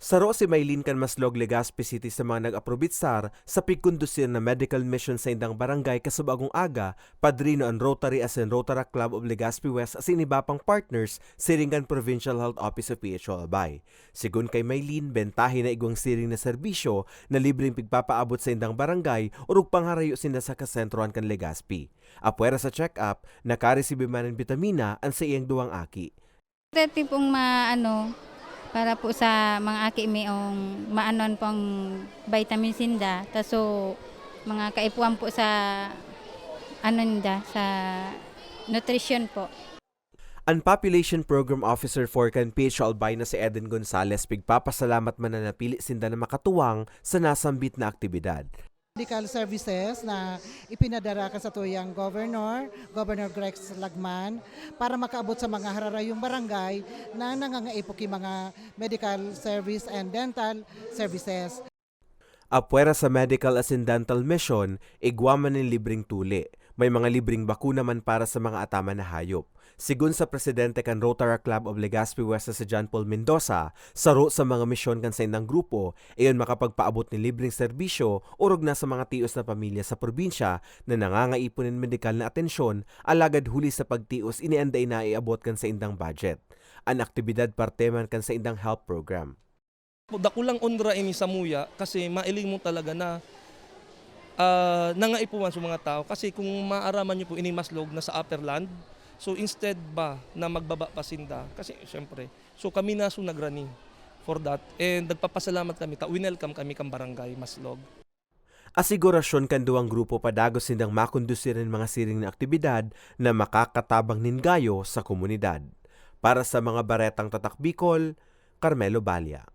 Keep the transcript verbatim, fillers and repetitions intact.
Saro si Maylene kan Maslog, Legazpi City, sa mga nag-aprobitsar sa pigkondusir na medical mission sa indang barangay kasubagong aga, padrino an Rotary asin Rotaract Club of Legazpi West asin iba pang partners, siring kan Provincial Health Office o P H O Albay. Sigon kay Maylene, bentahe na igwang siring na serbisyo na libreng pigpapaabot sa indang barangay orog pangharayo sinda sa kasentrohan kan Legazpi. Apwera sa check-up, nakaresibi man nin bitamina an saiyang duwang aki. Dati pong ma-, ano, para po sa mga aki mi, ong maanon pong vitamin sinda, taso mga kaipuhan po sa, ano, ninda, sa nutrition po. An Population Program Officer four kan P H O Albay na si Eden Gonzales pigpapasalamat man na napili sinda na makatuwang sa nasambit na aktibidad. Medical services na ipinadara kan satuyang Governor, Governor Grex Lagman, para makaabot sa mga hararayong barangay na nangangaipo ki mga medical service and dental services. Apwera sa medical asin dental mission, igwa man nin libreng tuli. May mga libreng bakuna man para sa mga ataman na hayop. Sigon sa presidente kan Rotaract Club of Legazpi West na si John Paul Mendoza, saro sa mga misyon kan saindang grupo iyo an makapagpaabot nin libreng serbisyo orog na sa mga tios na pamilya sa probinsya na nangangaipo nin medikal na atensyon, alagad huli sa pagtios ini an dai naiabot kan saindang budget. An aktibidad parte man kan saindang help program. Dakulang onra ini samuya kasi mailing mo talaga na, ah, nangaipuhan sa mga tao. Kasi kung maaraman niyo po, ini Maslog na sa upper land. So instead ba na magbaba pa sinda? Kasi siyempre. So kami na so nagrani for that. And nagpapasalamat kami, ta winelcome kami kang barangay Maslog. Asigurasyon kan duwang grupo padagos sindang makondusir nin mga siring na aktibidad na makakatabang nin gayo sa komunidad. Para sa mga Baretang Tatak Bicol, Carmelo Balia.